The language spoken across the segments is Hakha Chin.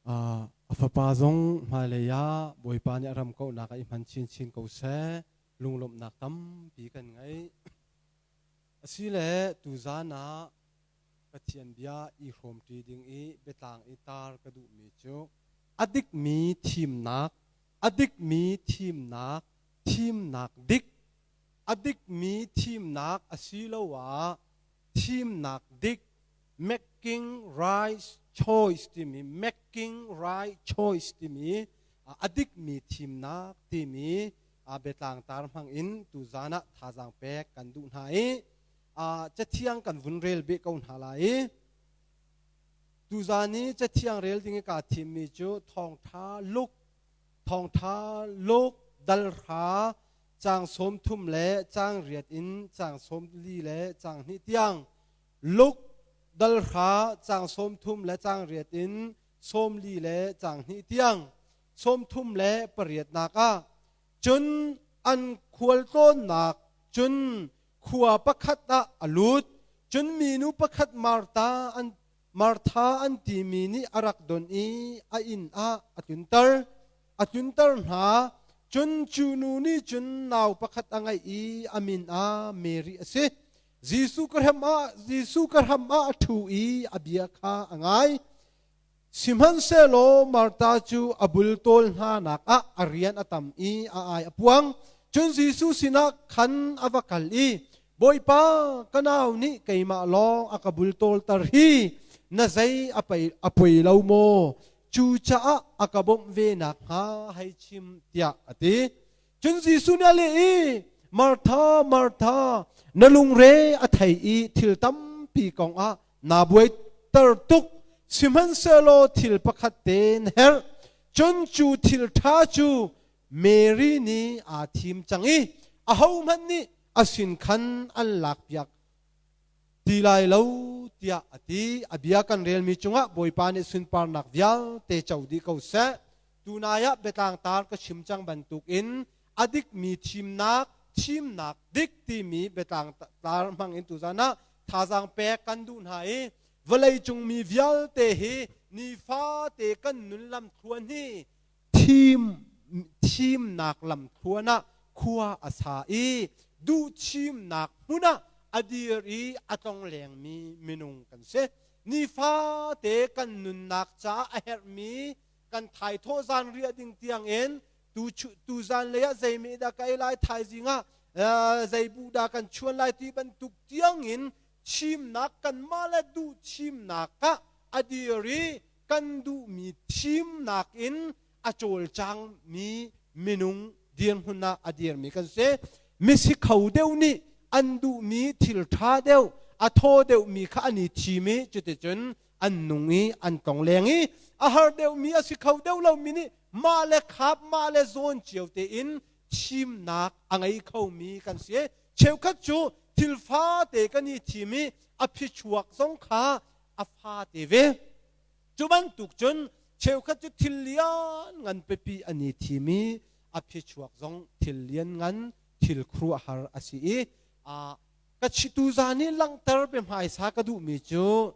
A fapa zong hmailei ah Bawipa nih a ram kauhnak ah i hman chinchin ko seh. Lunglawmhnak tampi kan ngei. Asile tuzaan ah Pathian bia i hrawmṭi ding i biatlang i tar ka duhmi cu a dikmi thimnak, a dikmi thimnak, thimnak dik, a dikmi thimnak asiloah thimnak dik, making right choice timi, making right choice timi a dikmi thimnak timi biatlang tar hmang in tuzaan ah thazaang pek kan duh hna i cathiang kan vun rel beh ko hna lai i tuzaan i cathiang rel ding i kaa thimmi cu thawngtha Luke thawngtha Luke dal hra caang 30 le caang riat in caang 44 le caang hnih tiang. Luke dal hra caang 30 le caang riat in 44 le caang hnih tiang, 38nak ah. Cun an khualtlawnnak cun khua pakhat ah a lut. Cun minu pakhat Martha an Martha an timi nih a rak don i a inn ah a tlunter a tlunter hna. Cun cu nu nih cun nau pakhat a ngeih i a min ah Mary a si. Jesuh ka hram ah Jesuh ka hram ah a ṭhu i a bia kha a ngai. Sihmanhsehlaw Martha cu a bultawl hna nak ah a rian a tam i a ai a puang. Cun Jesuh sinah khan a va kal i, "Bawipa, ka nau nih keimah lawng a ka bultawlter hi na zei a pei a poi lo maw? Cucaah a ka bawmh ve nakhnga hei chim," tiah a ti. Cun Jesuh nih a leh i, "Martha, Martha, na lungre a thei i thil tampi kong ah naa buaiter tuk. Sihmanhsehlaw thil pakhat te na herh. Cun cu thil ṭha cu Mary nih aa thim cang i ahohmanh nih a sin khan an lakpiak ti lai lo," tiah a ti. A bia kan relmi cungah Bawipa nih sunparnak vialte co dih ko seh. Tunai ah biatlang tar ka chim cang bantukin a dikmi thimnak, thimnak dik timi biatlang tar hmang in tuzan ah thazaang pek kan duh hna i vawlei cung mi vialte hi nifate kan nun lam thluan hi thim thimnak lam thluan ah khua a sa i duh thimnak hmun ah a dir i a tlong lengmi minung kan si. Nifate kan nunnak caah a herhmi kan thaithawh zan riah ding tiang in tu tu zan lei ah zei meh dah ka ei lai, thaizing ah zei buh dah kan chuan lai ti bantuk tiang in thimnak, kanmah le duh thimnak ah a dir i kan duhmi thimnak in a cawlcang mi minung dirhmun ah a dirmi kan si. Misi kho deuh nih an duhmi thil ṭha deuh, a thaw deuhmi kha an i thim i cuticun an nung i an tlong leng i a har deuhmi, a si kho deuh lomi nih mah le khap, mah le zawn cio tein thimnak a ngei khomi kan si. Cheukhat cu thil fate kan i thim i a phichuak zong kha a fate ve. Cu bantuk cun cheukhat cu thil lian ngan pipi an i thim i a phichuak zong thil lian ngan, thil khuaruahhar a si i ka chitu zan i langhter be hmaisa ka duhmi cu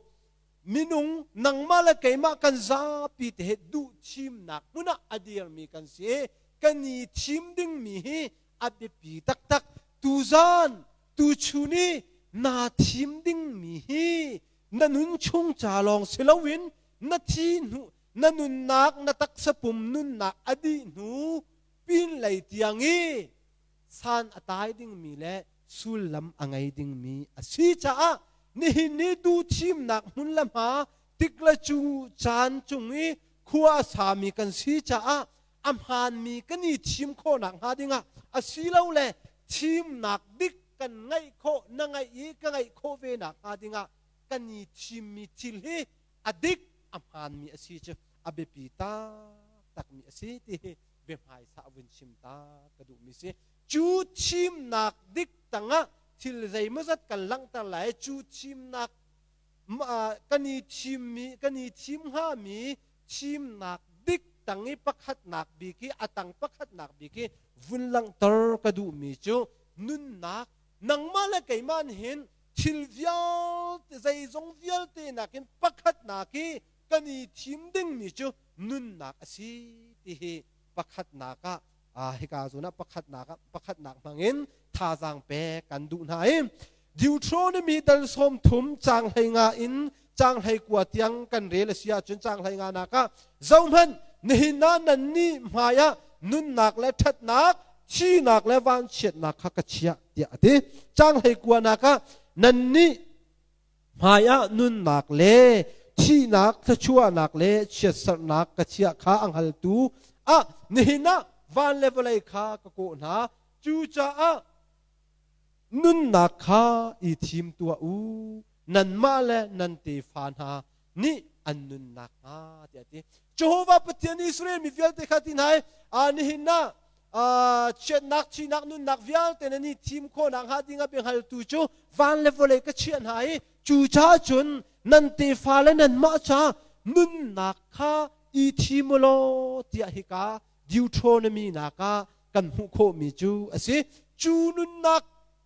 minung nangmah le keimah kan zapi te he duh thimnak hmun ah a dirmi kan si. Kan i thim dingmi hi a biapi taktak. Tuzan tuchun i naa thim dingmi hi na nun chung ca lawng si loin na thi hnu, na nunnak, na taksa pum nunnak a dih hnu pin lei tiang i san a tai dingmi le sullam a ngei dingmi a si caah nihin ni duh thimnak hmun le hma tik le cu caan cung i khua a sami kan si caah a hmaanmi kan i thim khawhnak hnga dingah, asilole thimnak dik kan ngeih khawh, na ngeih i ka ngeih khawh ve nak hnga dingah kan i thimmi thil hi a dik a hmaanmi a si cu a biapi taktakmi a si ti hi biahmaisa a vun chim ta ka duhmi si. Cu thimnak dik tangah thil zeimawzat kan langhter lai. Cu thimnak kan i thimmi, kan i thim hngami thimnak dik tang i pakhatnak bik i a tang pakhatnak bik i vun langhter ka duhmi cu nunnak. Nangmah le keimah hin thil vialte, zeizong vialte nakin pakhatnak i kan i thim dingmi cu nunnak a si ti hi pakhatnak ah hika zawn ah pakhatnak ah pakhatnak hmangin thazaang pek kan duh hna i Deuteronomy dal 30 caang 15 in caang 19 tiang kan rel a si ahcun caang 15 nak ah zohhmanh nihin ah nannih hmai ah nunnak le ṭhatnak thihnak le vanchiatnak kha ka chiah tiah a ti. Caang 19 nak ah nannih hmai ah nunnak le thihnak thluachuahnak le chiatserhnak ka chiah kha a hngaltu ah nihin ah van le vawlei kha ka kawh hna. Cucaah nunnak kha i thim tuah u, nanmah le nan tefa hna nih an nunnak hnga tiah a ti. Jehovah Pathian Israel mi vialte kha ti hna i nihin ah chiatnak thihnak nunnak vialte nan i thim khawhnak hnga ding ah biahngaltu cu van le vawlei ka chiah hna i cu caah cun nan tefa le nanmah ca nunnak kha i thim u law tiah hika Deuteronomy nak ah kan hmuh khawhmi cu a si. Cu nunnak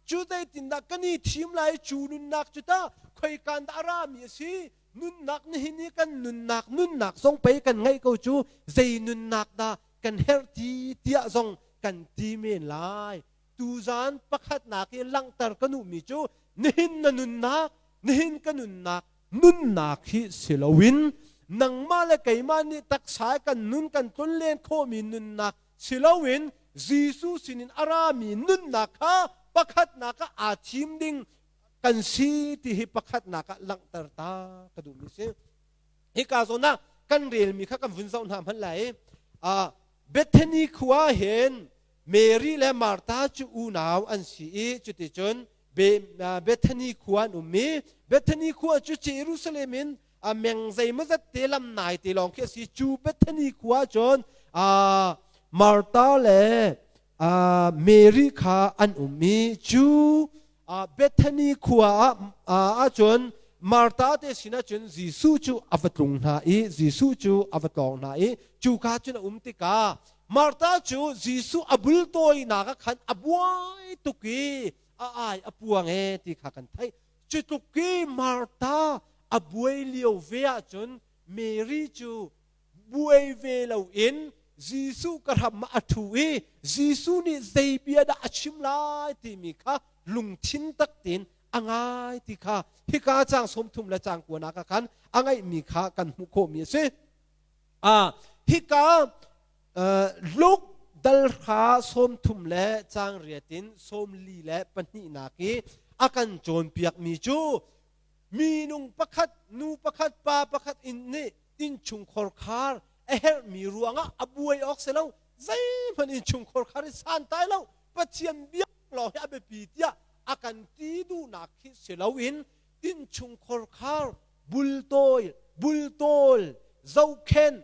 cu zeitindah kan i thim lai? Cu nunnak cu tah khoikan dah a rami a si? Nunnak nihin i kan nunnak nunnak zong pei kan ngeih ko cu zei nunnak dah kan herh ti tiah zong kan ti men lai. Tuzan pakhatnak i langhter ka duhmi cu nihin na nunnak, nihin ka nunnak, nunnak hi si loin nangmah le keimah nih taksa kan nun kan tlonlen khawhmi nunnak si loin Jesuh sinin a rami nunnak kha pakhatnak ah aa thim ding kan si ti hi pakhatnak ah langhter ta ka duhmi si. Hika zawn ah kan relmi kha kan vun zoh hna hmanh lai. Bethany khua hin Mary le Martha cu unau an si i cuticun Bethany khua an um i Bethany khua cu Jerusalem in a meng zeimawzat te lam nai te lawng khi a si. Cu Bethany khua cun Martha le Mary kha an um i cu Bethany khua ah ahcun Martha te sinah cun Jesuh cu a va tlung hna i Jesuh cu a va tlawng hna i cuka cun a um tikah Martha cu Jesuh a bultawinak ah khan a buai tuk i a ai a puang e ti kha kan theih. Cu tluk i Martha a buai lio ve ahcun Mary cu buai ve loin Jesuh ka hram ah a ṭhu i Jesuh nih zei bia dah a chim lai timi kha lungthin tak tein a ngai ti kha hika caang 30 le caang kuanak ah khan a ngaihmi kha kan hmuh khawhmi a si. Hika Luke dal hra 30 le caang riat in 42 i a kan cawnpiakmi cu minung pakhat, nu pakhat, pa pakhat in nih innchungkhar khar a herhmi ruangah a buai awk si lo zeihmanh innchungkhar khar i santai lo Pathian biak lawng hi a biapi tiah a kan ti duhnak khi si loin innchungkhar khar bultawi bultawl zohkhenh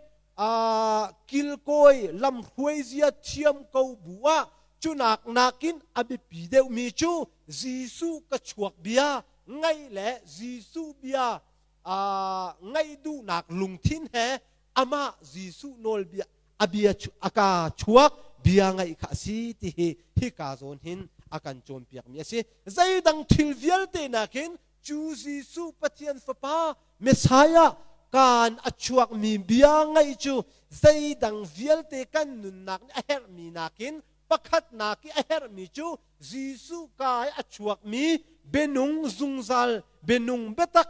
kilkawi lamhruai zia thiam ko bu ah cunak nakin a biapi deuhmi cu Jesuh ka chuak bia ngaih le Jesuh bia ngaih duhnak lungthin he amah Jesuh nawlbia a bia a ka chuak bia ngaih kha a si ti hi hika zawn hin a kan cawnpiakmi a si. Zeidang thil vialte nakin cu Jesuh Pathian Fapa Messiah kaan a chuakmi bia ngaih cu zeidang vialte kan nunnak nih a herhmi nakin pakhatnak i a herhmi cu Jesuh ka i a chuakmi bianung zungzal bianung biatak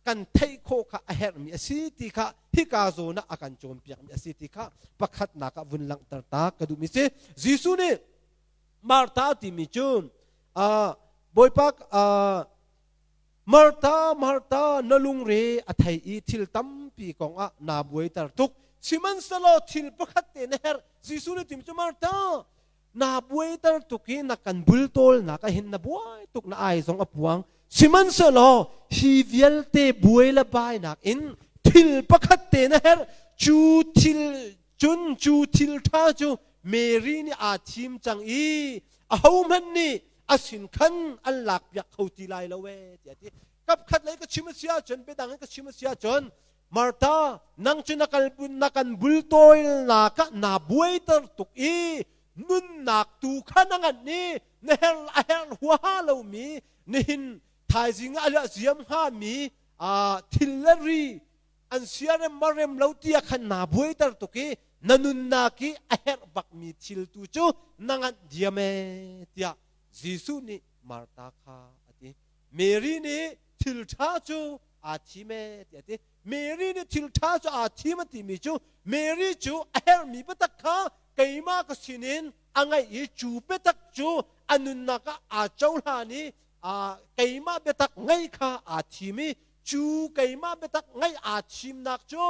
kan theih khawh kha a herhmi a si ti kha hika zawn ah a kan cawnpiakmi a si ti kha pakhatnak ah vun langhter ta ka duhmi si. Jesuh nih Martha timi cu Bawipa Martha Martha na lungre a thei i thil tampi kong ah naa buaiter tuk sihmanhsehlaw thil pakhat te na herh. Jesuh nih timi cu Martha naa buaiter tuk i na kan bultawlnak ah hin na buai tuk na ai zong a puang sihmanhsehlaw hi vialte buai le bainak in thil pakhat te na herh cu thil cun cu thil ṭha cu Mary nih aa thim cang i ahohmanh nih a sin khan an lakpiak kho ti lai lo ee tiah a ti. Kapkhat lei ka chim a si ahcun biadang in ka chim a si ahcun Martha nang cu na kal na kan bultawilnak ah naa buaiter tuk i nunnak tu kha na nganh i na her a herh huaha lomi nihin thaizing ah a ziam hngami thil le ri. An siarem ma rem lo ti ah khan naa buaiter tuk i na nunnak i a herh bakmi thil tu cu na nganh diam ee tiah Jesuh nih Martha kha a ti. Mary nih thil ṭha cu aa thim ee tiah a ti. Mary nih thil ṭha cu aa thim a timi cu Mary cu a herhmi biatak kha keimah ka sinin a ngaih i cu biatak cu a nunnak ah aa cohlan i keimah biatak ngaih kha aa thim i cu keimah biatak ngaih aa thimnak cu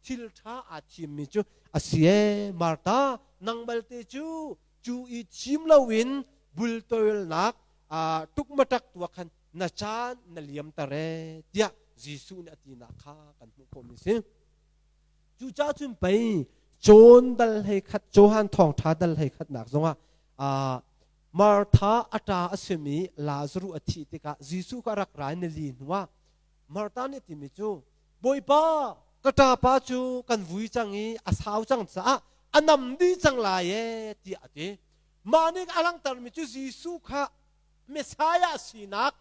thil ṭha aa thimmi cu a si ee. Martha, nang balte cu cu i thim loin bultoilnak tukmatak tu ah khan na caan na liamter ee tiah Jesuh nih a tinak kha kan hmuh khawhmi a si. Cucaah cun pei John dal hlei khat Johan thawngṭha dal hlei khatnak zongah Martha a ṭa a simi Lazaruh a thih tikah Jesuh kha a rak ra i nili hnuah Martha nih a timi cu Bawipa, ka ṭapa cu kan vui cang i a sau cang caah a nam dih cang lai ee tiah a ti. Mah nih a langhtermi cu Jesuh kha Messiah sinak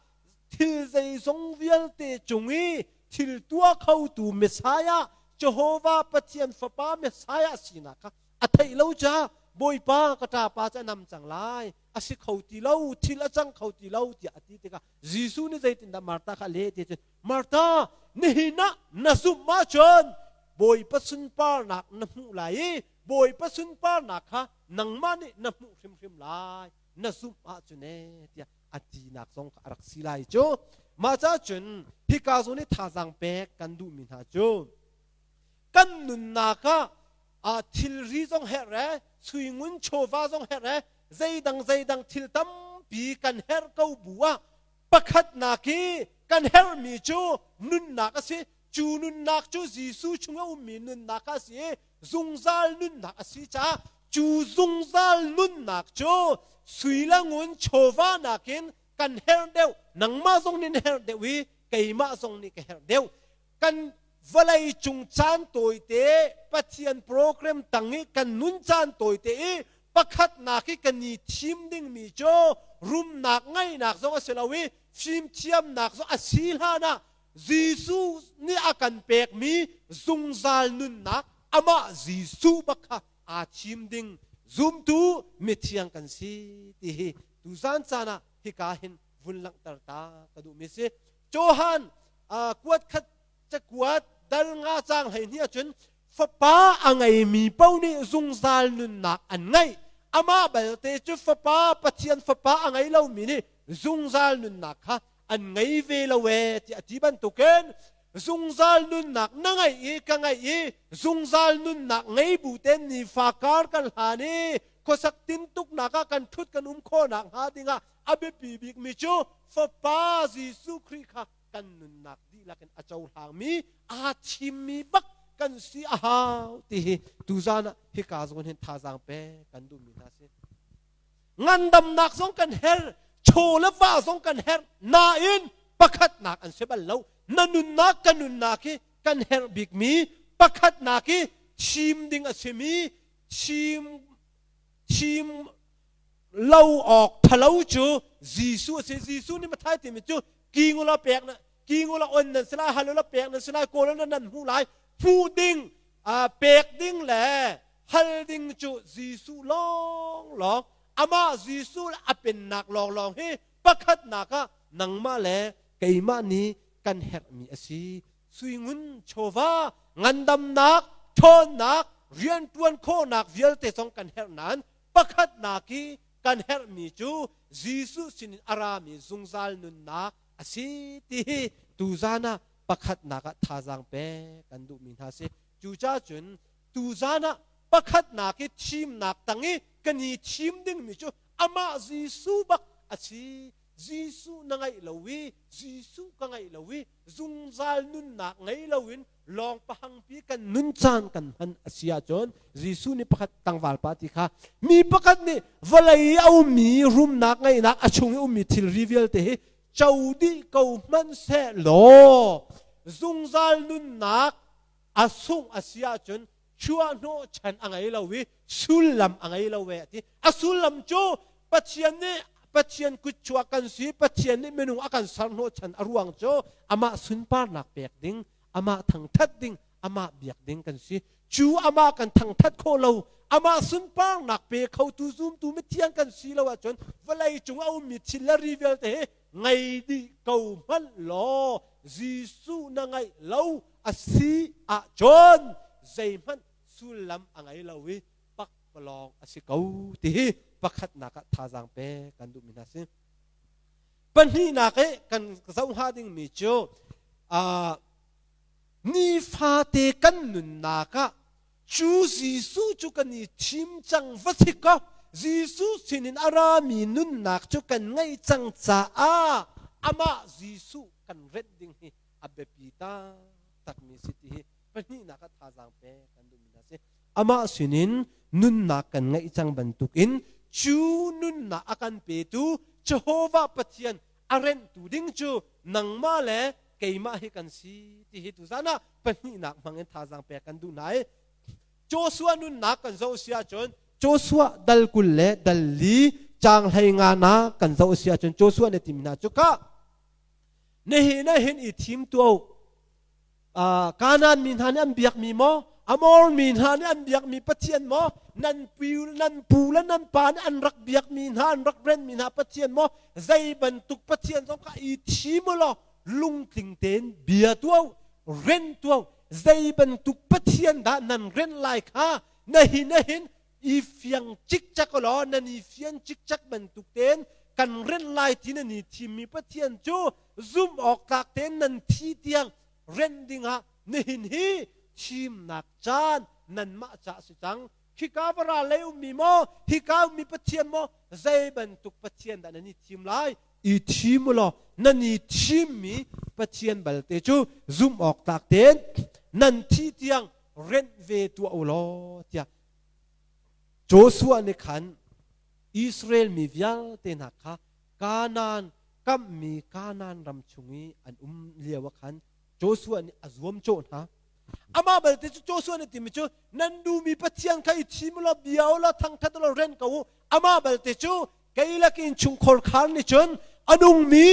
thil zeizong vialte cung i thil tuah khotu Messiah, Jehovah Pathian Fapa Messiah sinak kha a theih lo caah Bawipa, ka ṭapa cu a nam cang lai, a si kho ti lo, thil a cang kho ti lo tiah a ti tikah Jesuh nih zeitindah Martha kha a leh ti cun Martha, nihin ah na zumh ahcun Bawipa sunparnak na hmuh lai i Bawipa sunparnak kha nangmah nih na hmuh hrimhrim lai na zumh ahcun ee tiah a tinak zong kha a rak si lai cu. Mah caah cun hika zawn i thazaang pek kan duhmi hna cu kan nunnak ah thilri zong herh e, suingun chawva zong herh e, zeidang zeidang thil tampi kan herh ko bu ah pakhatnak i kan herhmi cu nunnak a si. Cu nunnak cu Jesuh chung a ummi nunnak a si i zungzal nunnak a si caah cu zungzal nunnak cu sui le ngun chawva nakin kan herh deuh. Nangmah zong nih na herh deuh i keimah zong nih ka herh deuh. Kan vawlei cung caan tawite Pathian program tang i kan nun caan tawite i pakhatnak i kan i thim dingmi cu rumnak ngaihnak zong a si lo i fimthiamnak zong a si hlan ah Jesuh nih a kan pekmi zungzal nunnak amah Jesuh bak kha aa thim ding zumtu mithiang kan si ti hi tuzan caan ah hika hin vun langhter ta ka duhmi si. Johan kuat khat cakuat dal nga cang hlei hnih ahcun fapa a ngeimi paoh nih zungzal nunnak an ngeih. Amah balte cu fapa, Pathian fapa a ngei lomi nih zungzal nunnak kha an ngei ve lo ee tiah a ti bantukin zungzal nunnak na ngeih i ka ngeih i zungzal nunnak ngei bu ten nifa kar kan hlan i khuasak tintuknak ah kan ṭhut kan um khawhnak hnga dingah a biapi bikmi cu Fapa Jesuh Khrih kha kan nunnak dihlak in a cohlangmi aa thimmi bak kan si a hau ti hi tuzan ah hika zawn hin thazaang pe kan duhmi hna si. Ngandamnak zong kan herh, chaw le va zong kan herh, nain pakhatnak an si bal lo. Na nunnak ka nunnak hi kan herh bikmi pakhatnak hi thim ding a simi thim thim lo awk thalo cu Jesuh a si. Jesuh nih Mathai timi cu kingula pek na kingula on nan si lai, halula pek nan si lai, kawl nan hmuh lai, hmuh ding pek ding le hal ding cu Jesuh lawnglawng, amah Jesuh le a pennak lawnglawng hi pakhatnak ah nangmah le keimah nih kan herhmi a si. Suingun chawva, ngandamnak, ṭhawnnak, rianṭuan khawhnak vialte zong kan herh nain pakhatnak i kan herhmi cu Jesuh sinin a rami zungzal nunnak a si ti hi tuzan ah pakhatnak ah thazaang pek kan duhmi hna si. Cucaah cun tuzan ah pakhatnak i thimnak tang i kan i thim dingmi cu amah Jesuh bak a si. Jesuh na ngaih lo i Jesuh ka ngaih lo i zungzal nunnak ngei loin lawng pahangpi kan nun caan kan hman a si ahcun Jesuh nih pakhat tangval pa ti kha mi pakhat nih vawlei i a ummi rumnak ngeihnak a chung i ummi thilri vialte hi co dih ko hmanh seh law zungzal nunnak a sungh a si ahcun chuahhnawh chan a ngei lo i sullam a ngei lo ve a ti. A sullam cu Pathian nih Pathian kutchuak kan si, Pathian nih minung a kan serhnawh chan a ruang cu amah sunparnak pek ding, amah thangthat ding, Amah biak ding kan si. Cu amah kan thangthat khawh lo, amah sunparnak pe khotu zumtu mithiang kan si lo ahcun vawlei cung a ummi thil le ri vialte hi ngei dih ko hmanh law Jesuh na ngaih lo a si ahcun zeihmanh sullam a ngei lo i pakpalawng a si ko ti hi pakhatnak ah thazaang pe kan duhmi hna si. Pahnihnak i kan zoh hnga dingmi cu nifate kan nunnak ah cu Jesuh cu kan i thim cang va si kaw Jesuh sinin a rami nunnak cu kan ngeih cang caah amah Jesuh kan renh ding hi a biapi taktakmi si ti hi pahnihnak ah thazaang pek kan duhmi hna si. Amah sinin nunnak kan ngeih cang bantukin cu nunnak a kan petu Jehovah Pathian a renhtu ding cu nangmah le keimah hi kan si ti hi tuzan ah pahnihnak hmangin thazaang pek kan duh hna i Joshua nunnak kan zoh si ahcun Joshua dal 20 le dal 4 caang 15 na kan zoh si ahcun Joshua nih timi hna cu ka nihin ah hin i thim tuah Kanaan mi hna nih an biakmi maw Amor mi hna nih an biakmi Pathian maw nan pi nan pu le nan pa nih an rak biakmi hna an rak renmi hna Pathian maw zei bantuk Pathian zong kha i thim u law lungtling tein bia tuah ren tuah zei bantuk Pathian dah nan ren lai kha na hi na hin i fiang cikcek law nan i fian cikcek bantuk tein kan ren lai ti nan i thimmi Pathian cu zumh awk tlak tein nan thi tiang renh dingah nihin hi thimnak caan nanmah ca a si cang. Khika vara lei ummi maw, hika ummi Pathian maw, zei bantuk Pathian dah nan i thim lai? I thim u law nan i thimmi Pathian balte cu zumh awk tlak tein nan thi tiang renh ve tuah u law tiah Joshua nih khan Israel mi vialte hna kha Kanaan kamhmi Kanaan ram chung i an um lio ah khan Joshua nih a zuamcawh hna. Amah balte cu Joshua nih timi cu nan duhmi Pathian kha i thim u law bia u law thangthat u law ren ko u. Amah balte cu kei lakin chungkhar khar nih cun a nungmi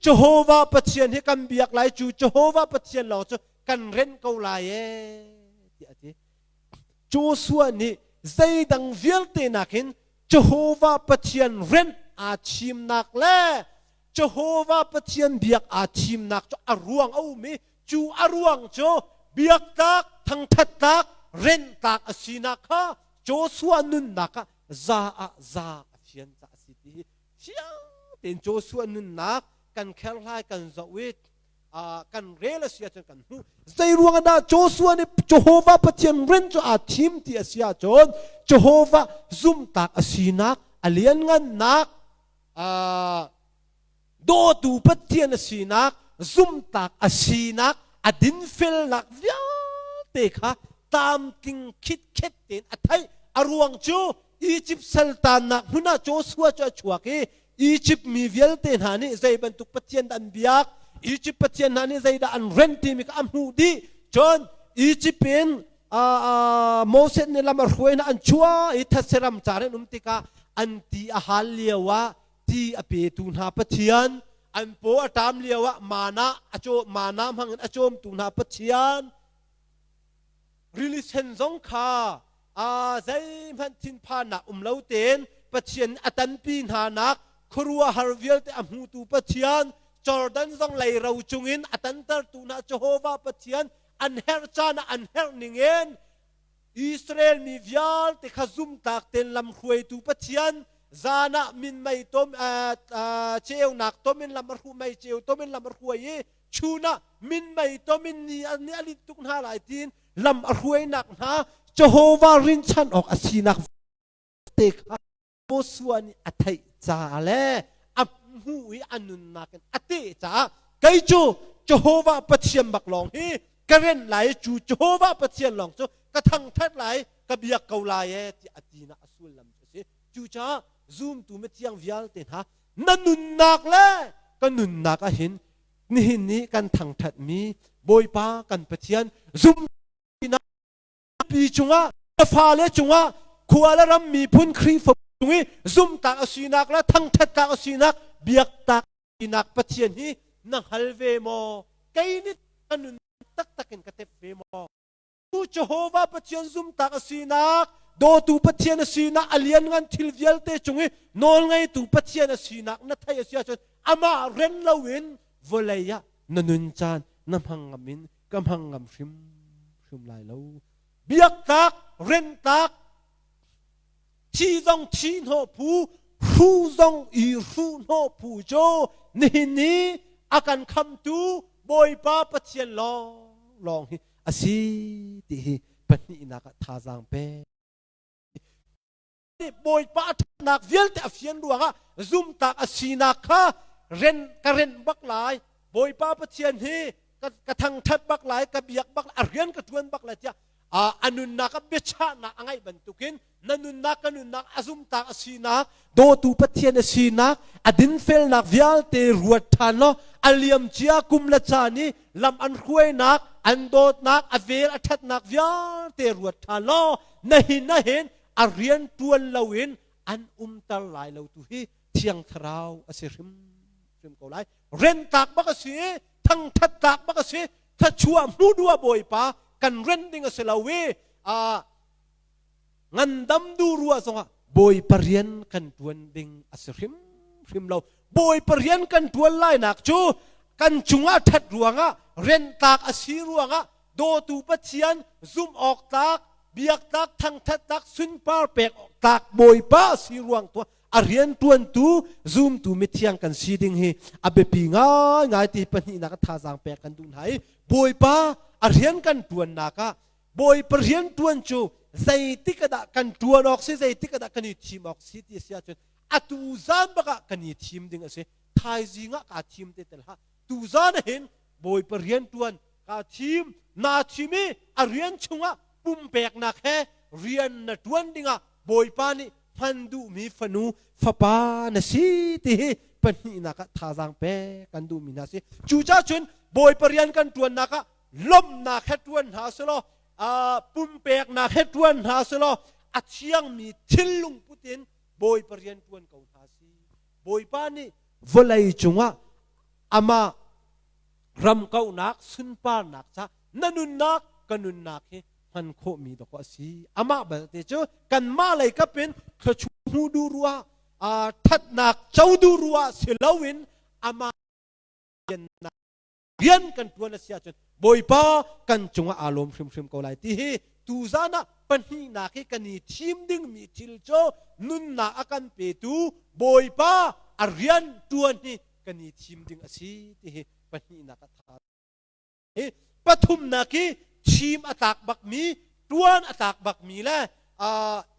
Jehovah Pathian hi kan biak lai cu Jehovah Pathian lawng cu kan ren ko lai ee tiah a ti. Joshua nih zeidang vialte nakin Jehovah Pathian rent aa thimnak le Jehovah Pathian biak aa thimnak cu a ruang a um i cu a ruang cu biaktak, thangthattak, renhtak a sinak kha Joshua nunnak ah za ah za a fian ca a si ti hi fiang tein Joshua nunnak kan kherhlai kan zoh i kan rel a si ahcun kan hmuh. Zei ruang dah Joshua nih Jehovah Pathian rin cu aa thim ti a si ahcun Jehovah zumhtak a sinak, a lianngannak, dawtu Pathian a sinak, zumhtak a sinak, a dinfelnak vialte kha tlamtling khitkhet tein a theih. A ruang cu Egypt saltannak hmun ah Joshua cu a chuak i Egypt mi vialte hna nih zei bantuk pathian dah an biak, Egypt pathian hna nih zeidah an rent timi kha a hmuh dih. Cun Egypt in Moses nih lam a hruai hna an chuah i thetse ram car in um tikah an ti a hal lio ah ti a petu hna Pathian, an paw a ṭam lio ah mana a caw mana hmang in a cawmtu hna Pathian, rili sen zong kha zeihmanh thinphannak um lo tein Pathian a tanpi hna nak khuaruahhar vialte a hmutu Pathian Jordan zong leiro cungin a tantertu hna Jehovah Pathian an herh caan ah an herh ningin Israel mi vialte kha zumtlak tein lamhruaitu Pathian zan ah minmei tom ceunak tom in lam a hru mei ceu tom in lam a hruai i chun ah minmei tom in ni a linh tuk hna lai tiin lam a hruainak hna Jehovah rinchan awk a sinak te kha Joshua nih a theih caah le a hmuh i a nunnak in a teh caah kei cu Jehovah Pathian bak lawng hi ka renh lai cu Jehovah Pathian lawng cu ka thangthat lai ka biak ko lai e tiah a tinak a sullam cu a si. Cucaah zumtu mithiang vialte hna na nunnak le ka nunnak ah hin nihin ni kan thangthatmi Bawipa kan Pathian zumhnak pi cungah na fale cungah khua le ram miphun Khrihfa cung i zumhtak a sinak le thangthattak a sinak biaktak sinak Pathian hi na hngal ve maw? Kei nih ka nun taktak in ka tep ve maw? Jehovah Pathian zumtak a sinak, dawtu Pathian a sinak, a lianngan thil vialte cung i nawlngeitu Pathian a sinak na theih a si ahcun amah ren loin vawlei ah na nun caan na hmang ngam in ka hmang ngam hrim hrim lai lo. Biaktak, rentak, thi zong thi hnawh phu, hru zong i hru hnawh phu cu nihin ni a kan khamtu Bawipa Pathian lawng lawng hi a si ti hi pahnihnak ah thazaang pe. Bawipa a ṭhatnak vialte a fian ruangah zumtak a sinak kha ren ka renh bak lai. Bawipa Pathian hi ka thangṭhat bak lai, ka biak bak lai, a rian ka ṭuan bak lai tiah a nunnak ah biachahnak a ngeih bantukin na nunnak ka nunnak a zumtak a sinak dawtu Pathian a sinak a dinfelnak vialte ruat ṭhan law a liamcia kum le caan i lam an hruainak an dawtnak a vel a ṭhatnak vialte ruat ṭhan law na hin na hin a rian ṭuan loin an umter lai lo tu hi thiang thlarau a si hrim hrim ko lai rentak bak a si i thangṭhat tlak bak a si thlachuah hmu duh ah Bawipa kan ren ding a si lo i ngandam du ruah zongah Bawipa rian kan ṭuan ding a si hrim hrim lo Bawipa rian kan ṭuan lainak cu kan cungah ṭhat ruangah rentlak a si ruangah dawtu Pathian zumh awk tlak biak tlak thangṭhat tlak sunpar pek awk tlak Bawipa a si ruang tuah a rian ṭuantu zumtu mithiang kan si ding hi a biapi ngaingai ti pahnihnak a thazaang pek kan duh hna i Bawipa a rian kan ṭuannak ah Bawipa rian ṭuan cu zeitik ah dah kan ṭuan awk si zeitik ah dah kan i thim awk si ti a si ahcun atu zan bak ah kan i thim ding a si thaizing ah kaa thim te tel hlah tu zan ah hin Bawipa rian ṭuan kaa thim naa thim i a rian chungah pumpeknak he rian na ṭuan dingah Bawipa nih hman duhmi fanu fapa na si ti hi pahnihnak ah thazaang pek kan duhmi hna si. Cucaah cun Bawipa rian kan ṭuannak ah lawmhnak he ṭuan hna selaw pumpeknak he ṭuan hna selaw a thiangmi thinlung put in Bawipa rian ṭuan ko hna si. Bawipa nih vawlei cungah amah ram kauhnak sunparnak ca na nunnak ka nunnak hi hman khawhmi dawk a si amah balte cu kanmah lei kap in thluachuah hmuh duh ruah thatnak co duh ruah si loin amah rian kan tuan a si ahcun Bawipa kan cungah aa lawm hrimhrim ko lai ti hi tuzan ah pahnihnak hi kan i thim dingmi thil cu nunnak a kan petu Bawipa a rian tuan hi kan i thim ding a si ti hi pahnihnak a tha hi pathumnak hi thim a tlak bakmi tuan a tlak bakmi le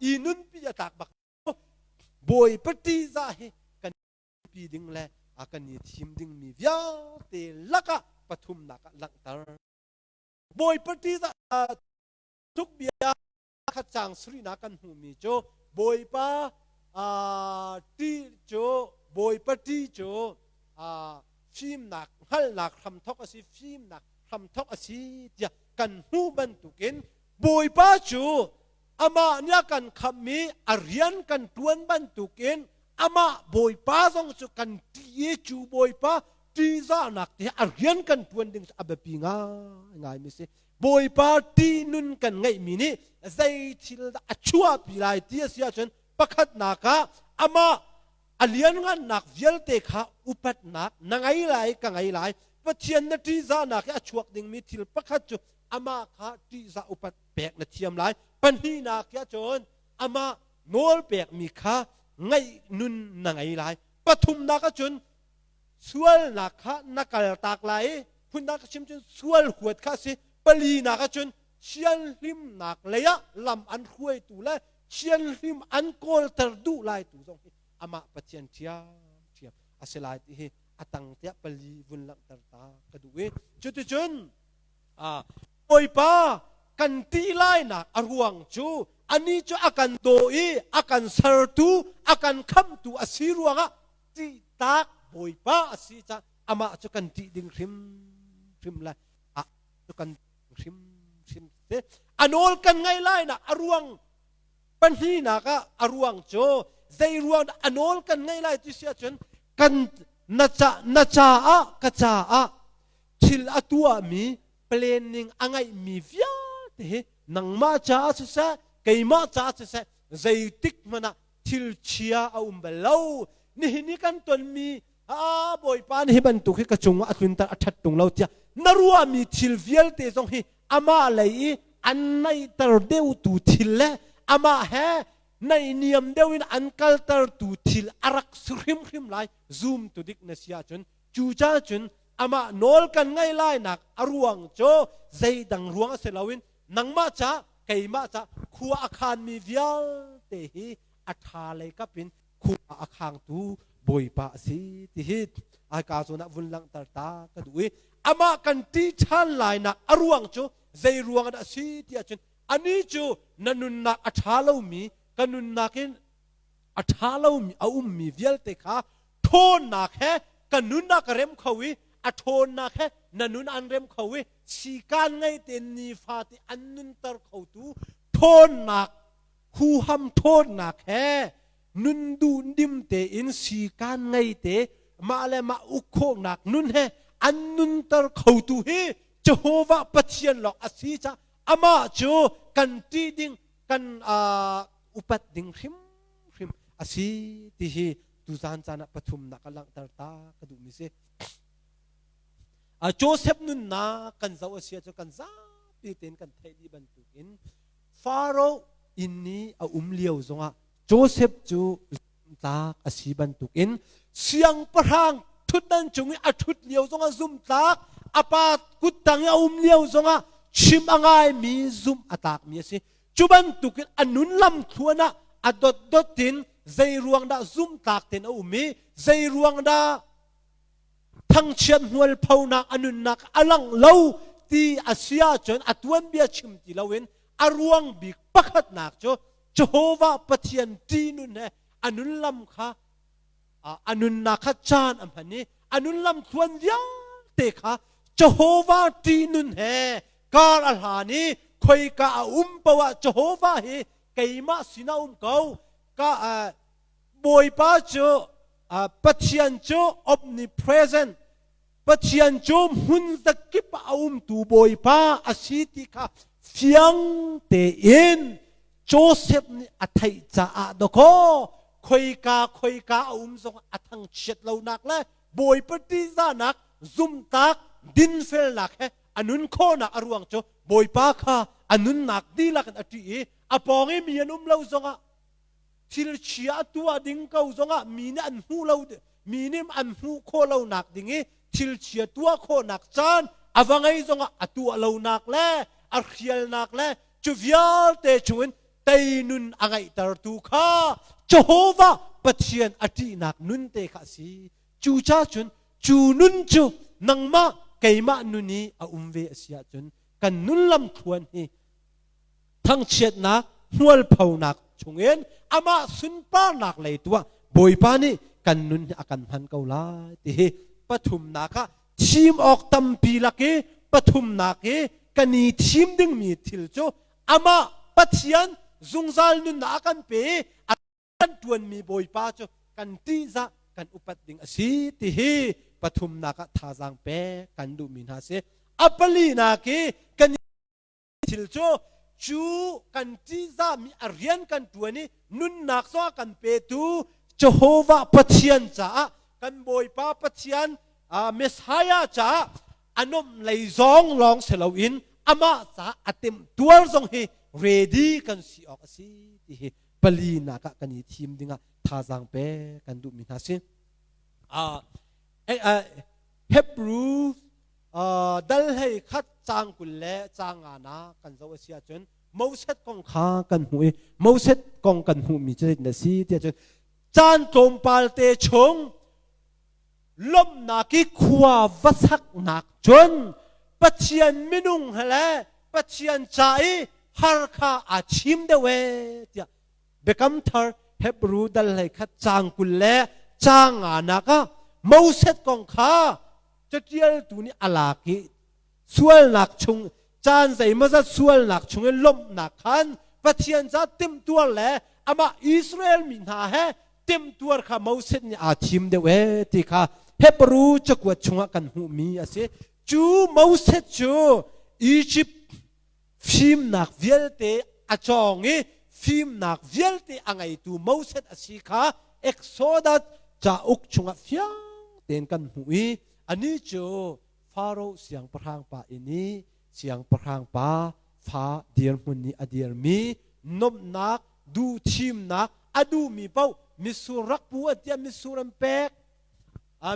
i nunpi a tlak bak bawipa ṭihzah hi kan pi ding le a kan i thim dingmi vialte lakah pathumnak ah langhter bawipa ṭihzah tuk bia khat cang sarihnak kan hmuhmi cu Bawipa ṭih cu Bawipa ṭih cu fimnak hngalhnak hramthawk a si fimnak hramthawk a si tiah kan hmuh bantukin Bawipa cu amah nih a kan khamhmi a rian kan ṭuan bantukin amah Bawipa zong cu kan ṭih i cu Bawipa ṭihzahnak te a rian kan ṭuan ding cu a biapi ngaingaimi si. Bawipa ṭihnun kan ngeihmi nih zei thil dah a chuahpi lai ti a si ahcun pakhatnak ah amah a lianngannak vialte kha upatnak na ngei lai ka ngei lai Pathian na ṭihzahnak i a chuak dingmi thil pakhat cu amah kha ṭihzah upat pek na thiam lai pahnihnak ah cun amah nawl pekmi kha ngaih nun na ngei lai pathumnak ah cun sualnak kha na kaltak lai i phundang ka chim cun sual huat kha a si palinak ah cun thianhlimnak lei ah lam an hruaitu le thianhlim an kawlter duh lai tu zong hi amah Pathian ṭhiamṭhiam a si lai ti hi a tang tiah pali vun langhter ta ka duh i cuticun Bawipa kan ti lainak a ruang cu ani cu a kan daw i a kan sertu a kan khamtu a si ruangah ṭihtak Bawipa a si caah amah cu kan ṭih ding hrimhrim lai ah cu kan hrimhrim te a nawl kan ngaih lai nak a ruang pahnihnak ah a ruang cu zei ruang a nawl kan ngaih lai ti si ahcun kan na ca na caah ka caah thil a tuahmi planning a ngeihmi vialte hi Nangmah caah siseh, keimah caah siseh, zeitik hmanh ah thil chia a um bal lo. Nihin i kan tonmi a Bawipa nih hi bantuk hi ka cungah a tlunter a ṭhat ṭung lo tiah na ruahmi thil vialte zong hi amah lei i an naihter deuhtu thil le amah he naihniam deuh in an kaltertu thil a rak si hrimhrim lai. Zum tu dik na si ahcun cucaah cun amah nawl kan ngaih lainak a ruang cu zeidang ruang a si loin nangmah ca keimah ca khua a khanmi vialte hi a ṭha lei kap in khua a khangtu Bawipa a si ti hi aika zawn ah vun langhter ta ka duh i amah kan ṭih ṭhan lainak a ruang cu zei ruang dah a si ti ahcun ani cu na nunnak a ṭha lomi ka nunnak in a ṭha lomi a ummi vialte kha ṭhawnnak he ka nun a ka rem kho i a ṭhawnnak he na nun an rem kho i sikaan ngei tein nifate an nunter khotu ṭhawnnak huham ṭhawnnak he nun duh dim tein sikaan ngei te mah le mah uk khawhnak nun he an nunter khotu hi Jehovah Pathian lawng a si caah amah cu kan ṭih ding kan upat ding hrimhrim a si ti hi tuzan caan ah pathumnak a langhter ta ka duhmi si. Joseph nunnak kan zoh a si ahcun kan zapi tein kan theih dih bantukin Pharaoh inn i a um lio zongah Joseph cu zumtlak a si bantukin siangpahrang ṭhutdan cung i a ṭhut lio zongah zumtlak a pa kuttang i a um lio zongah chim a ngaimi zumh a tlakmi a si. Cu bantukin a nun lamthluan ah a dotdot in zei ruang dah zumhtlak tein a um i zei ruang dah thangchiat hmualphonak a nunnak a langh lo ti a si ahcun a tuanbia chim ti loin a ruang bik pakhatnak cu Jehovah Pathian ṭihnun he a nun lam kha a nunnak kha caan a hman i a nun lam thluan vialte kha Jehovah ṭihnun he kar a hlan i khoika a um poah Jehovah hi keimah sinah um ko ka Bawipa cu Pathian cu omnipresent Pathian cu hmun zakip ah a umtu Bawipa a si ti kha fiang tein Joseph nih a theih caah dawkaw khoika khoika a um zong a thangchiat lonak le Bawipa ṭihzahnak zumtak dinfelnak he a nun khawhnak a ruang cu Bawipa kha a nunnak dihlak in a ṭih i a pawng i mi an um lo zongah thil chia a tuah ding ko zongah mi nih an hmuh lo mi nih an hmuh khawh lonak ding i thil chia tuah khawhnak caan a va ngei zongah a tuah lonak le a hrialnak le cu vialte chungin teinun a ngeihtertu kha Jehovah Pathian a ṭihnak nun te kha a si. Cucaah cun cu nun cu nangmah keimah nun i a um ve a si ahcun kan nun lamthluan hi thangchiatnak hmualphonak chungin amah sunparnak lei tu ah Bawipa nih kan nun hi a kan hman ko lai ti hi pathumnak ah thim awk tampi lak i pathumnak i kan i thim dingmi thil cu amah Pathian zungzal nunnak a kan pe i a kan ṭuanmi Bawipa cu kan ṭihzah kan upat ding a si ti hi pathumnak ah thazaang pek kan duhmi hna si. A palinak i kan thil cu cu kan ṭihzahmi a rian kan ṭuan i nunnak zong a kan petu Jehovah Pathian caah kan Bawipa Pathian Messiah caah a nuamh lei zong lawng si loin amah caah a temtuar zong hi ready kan si awk a si ti hi palinak ah kan i thim dingah thazaang pe kan duhmi hna si. Hebrew dal hlei khat caang 20 le caang nga na kan zoh a si ahcun Moses kong kha kan hmuh i Moses kong kan hmuhmi cu zeitin a si tiah cun caan tlawmpal te chung lawmhnak i khua va saknak cun Pathian minung he le Pathian ca i har kha aa chim deuh ee tiah Biakam Thar Hebrew dal hlei khat caang 20 le caang nga nak ah Moses kong kha caṭialtu nih a lak i sualnak chung caan zeimawzat sualnak chung in lawmhnak khan Pathian ca timhtuar le amah Israel mi hna he timhtuar kha Moses nih aa thim deuh ee ti kha Hebrew cakuat chungah kan hmuhmi a si. Cu Moses cu Egypt Fimnak vialte a cawng i fimnak vialte a ngeitu Moses a si kha Exodus cauk chungah fiang tein kan hmuh i anih cu Faro siangpahrang pa inn i siangpahrang pa fa dirhmun i a dirmi nomhnak duhthimnak a duhmi paoh mitsur rak pu an tiah mitsur an pek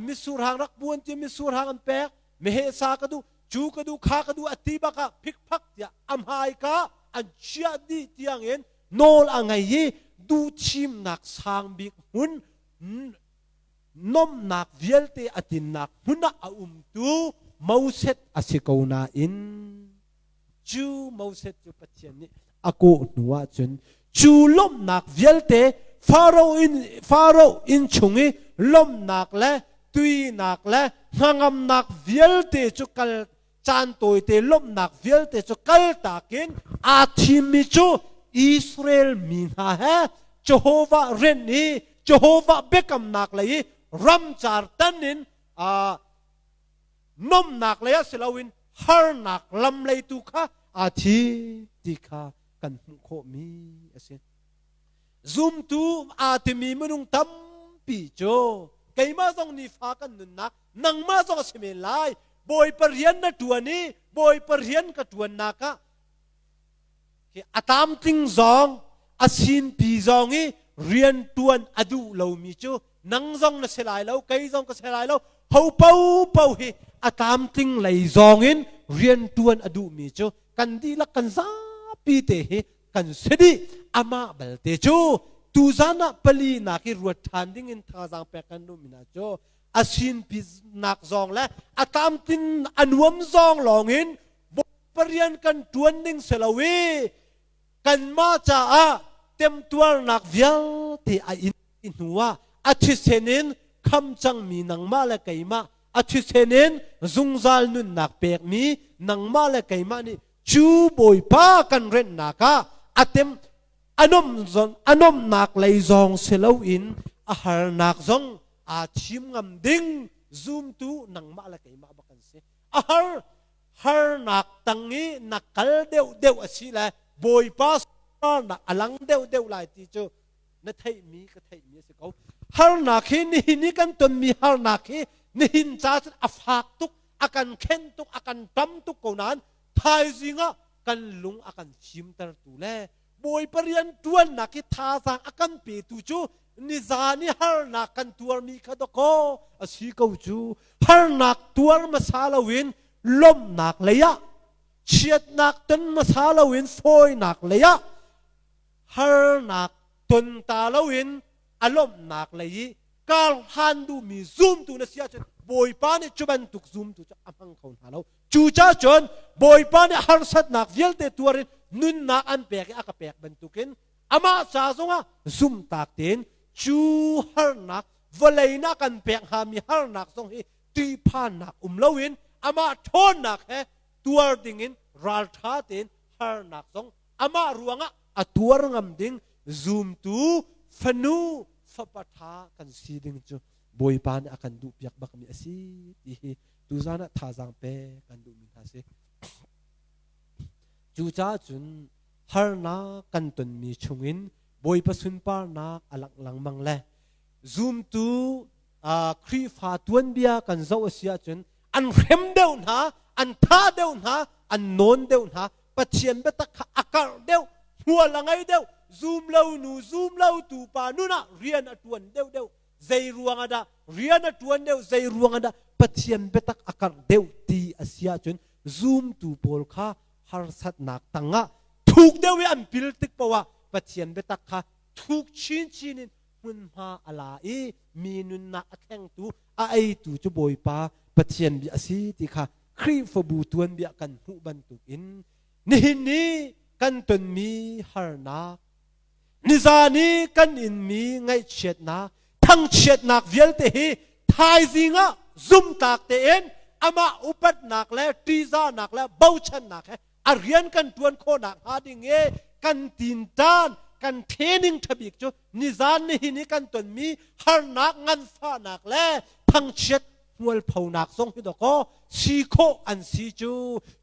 mitsur hang rak pu an ti mitsur hang an pek meheh sa ka duh cu ka duh kha ka duh a ti bak ah phikphak tiah a hmaika an chiah dih tiangin nawl a ngei i duhthimnak sang bik hmun nomnak vialte a tinnak hmun ah a umtu Moses a si ko nain cu Moses cu Pathian nih a kawh hnu ahcun cu lawmhnak vialte Faro in Faro inn chung i lawmhnak le tuinak le hnangamnak vialte cu kal caan tawite lawmhnak vialte cu kaltak in aa thimmi cu Israel mi hna he Jehovah rian i Jehovah biakamnak lei i ramcar tan in nomnak lei ah si loin harnak lam lei tu kha aa thim ti kha kan hmuh khawhmi a si. Zumtu aa timi minung tampi cu keimah zong nifa kan nunnak nangmah zong a si men lai Bawipa rian na ṭuan i Bawipa rian ka ṭuannak ah a tlamtling zong a sinpi zong i rian ṭuan a duh lomi cu nang zong na si lai lo kei zong ka si lai lo ho popo hi a tlamtling lei zong in rian ṭuan a duhmi cu kan dihlak kan zapi te hi kan si dih amah balte cu tuzan ah pali nak i ruat ṭhan ding in thazaang pek kan duhmi hna cu a sinpi nak zong le a tlamtlin a nuam zong lawng in rian kan ṭuan ding si lo i kanmah caah temtuarnak vialte a in hnu ah a thisen in kham cangmi nangmah le keimah a thisen in zungzal nunnak pekmi nangmah le keimah nih cu Bawipa kan renhnak ah a tem anom zon anomnak lei zong si loin a harnak zong aa thim ngam ding zumtu nangmah le keimah bak kan si a har harnak tang i na kal deuh deuh a si le Bawipa harnak a lang deuh deuh lai ti cu na theihmi ka theihmi a si ko harnak hi nihin i kan tonmi harnak hi nihin ca cun a fak tuk a kan khen tuk a kan tam tuk ko nain thaizing ah kan lung a kan fimtertu le Bawipa rian ṭuannak hi thazaang a kan petu cu nizan i harnak kan tuarmi kha dakaw a si ko cu harnak tuar hmasa loin lawmhnak lei ah chiatnak ton hmasa loin fawinak lei ah harnak ton ta loin a lawmhnak lei i kar hlan duhmi zumtu na si ahcun Bawipa nih cu bantuk zumtu cu a hmang kho hna lo. Cucaah cun Bawipa nih harsatnak vialte tuar in nunnak an pek i a ka pek bantukin amah ca zongah zumhtak tein cu harnak vawlei na kan pek hngami harnak zong hi ṭihphannak um loin amah ṭhawnnak he tuar dingin ralṭha tein harnak zong amah ruangah a tuar ngam ding zumtu fanu fapa ṭha kan si ding cu Bawipa nih a kan duhpiak bakmi a si ti hi tuzan ah thazaang pe kan duhmi hna si. Cucaah cun harnak kan tonmi chungin Bawipa sunparnak a langh lengmang le zumtu Khrihfa tuanbia kan zoh a si ahcun an hrem deuh hna, an thah deuh hna, an nawn deuh hna, Pathian biatak kha a karh deuh, hmual a ngei deuh, zum lo nu, zum lo tu pa nun ah rian a ṭuan deuh deuh. Zei ruang ah dah rian a ṭuan deuh, zei ruang ah dah Pathian biatak a karh deuh ti a si ahcun zumtu pawl kha harsatnak tangah thuk deuh i an pil tik paoh ah Pathian biatak kha thuk chinchin in hmunhma a la i mi nunnak a thlengtu a eitu cu Bawipa Pathian bia a si ti kha Khrihfabu tuanbia kan hmuh bantukin nihin ni kan tonmi harnak nizan i kan inmi ngaihchiatnak thangchiatnak vialte hi thaizing ah zumtak tein amah upatnak le ṭihzahnak le bochannak he a rian kan ṭuan khawhnak hnga ding i kan tinṭan kan training ṭhabik cu nizan nihin i kan tonmi harnak nganfahnak le thangchiat hmualphonak zong hi dawkaw si khawh an si cu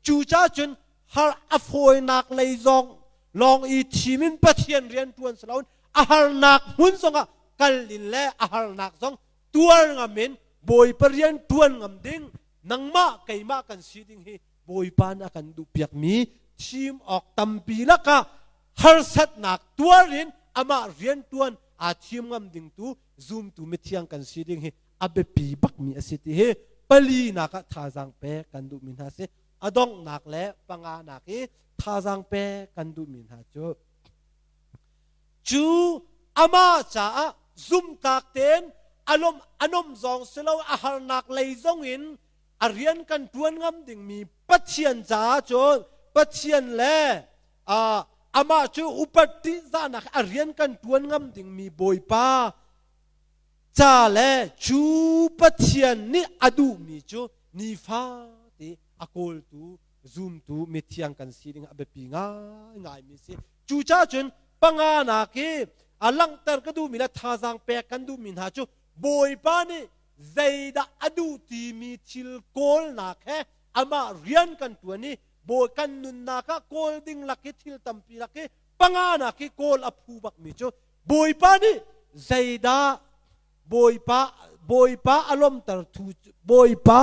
cucaah cun. Har a fawinak lei zong lawng i thim in Pathian rian ṭuan si loin a harnak hmun zongah kal in le a harnak zong tuar ngam in Bawipa rian ṭuan ngam ding nangmah keimah kan si ding hi Bawipa nih a kan duhpiakmi thim awk tampi lakah harsatnak tuar in amah rian ṭuan aa thim ngam ding tu zumtu mithiang kan si ding hi a biapi bakmi a si ti hi palinak ah thazaang pek kan duhmi hna si. A donghnak le panganak i thazaang pek kan duhmi hna cu cu amah caah zumtlak tein alom anom zong si lo a harnak lei zong in a rian kan ṭuan ngam dingmi Pathian caah cun Pathian le amah cu upat ṭihzahnak a rian kan ṭuan ngam dingmi Bawipa ca le cu Pathian nih a duhmi cu nifate a kawltu zumtu mithiang kan si ding a biapi ngaingaimi si. Cucaah cun panganak hi a langhter ka duhmi le thazaang pek kan duhmi hna cu Bawipa nih zeidah a duh timi thil kawlnak he amah rian kan ṭuan i bawi kan nunnak ah kawl ding lak i thil tampi lak i panganak i kawl a phu bakmi cu Bawipa nih zeidah Bawipa Bawipa a lawmtertu Bawipa